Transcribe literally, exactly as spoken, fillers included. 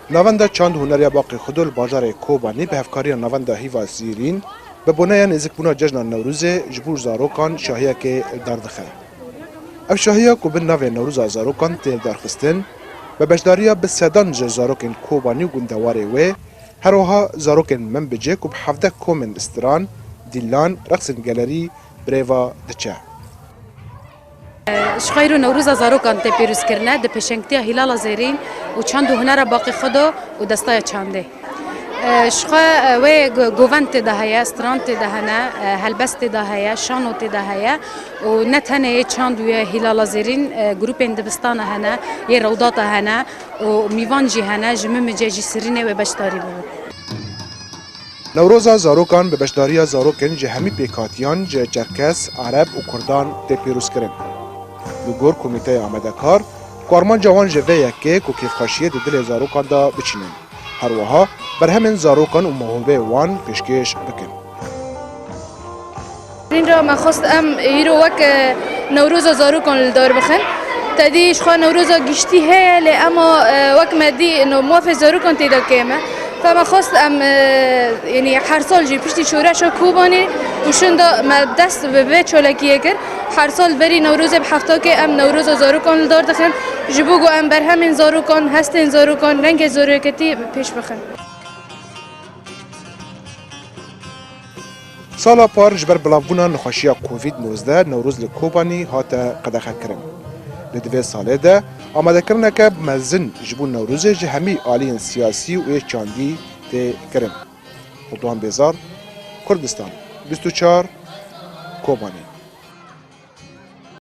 Navenda Çand û Huneriya Baqê Xudo li bajarê Kobanî bi hevkariya Navenda Hîva Zîrîn bi boneya nêzikbûna cejna Newrozê ji bo zarokan şahiyekê li dar dixe. Ev şahiya ku bi navê Newroza Zarokan tê lidarxistin, bi beşdariya bi sedan ji zarokên Kobanî û gundewarê wê, her wiha zarokên Minbicê ku bi hevdeh komên stiran, dîlan, reqsên gelerî bi rê ve diçe. Ji xwe îro Newroza Zarokan tê pîrozkirine, di pêşengtiya Hîlala Zêrîn û Çand û Hunera Baqê Xudo û Destaya Çandê. E, ji xwe, e, wê go-, govend tê de heye, stran tê de hene, e, helbest tê de heye, şano tê de heye û ne tenê yê çand û yê Hîlala Zêrîn, e, grûpên dibistana hene, yê rewdata hene û mîvan jî hene, ji Minbicê jî Sirînê wê beşdarî bibin. Newroza Zarokan bi beşdariya zarokên ji hemî pêkhatiyan, ji Çerkes, Ereb û Kurdan tê pîrozkirin. Li gor komîteya amadekar, ku armanca wan ji vê yekê ku kêfxweşiyê di dilê zarokan de biçînin. Her wiha berhemên zarokan û mewhibeyê wan pêşkêş bikin. Rîn re me xwest em îro wek, e, Newroza Zarokan li dar bixin. Te dî ji xwe Newroza giştî heye, lê ema, e, wek me dî no mafê zarokan tê de kêm e. Fe me xwest em, e, yanî her sal jî piştî şoreşa Kobanê û şûnda me dest bi vê çalakiyê kir. Her sal berî Newrozê bi heftakê em Newroza Zarokan li dar dixin. Ji bo ku em berhemên zarokan, hestên zarokan, rengê zaroketî pêş bixin. Sala par ji ber bilavbûna nexweşiya Covid nozdeh Newroz li Kobanî hate qedexekirin. Lê di vê salê de amadekirineke mezin ji bo Newrozê ji hemî aliyên siyasî û yê çandî tê kirin. Ridwan Bêzar, Kurdistan bîst û çar, Kobanî.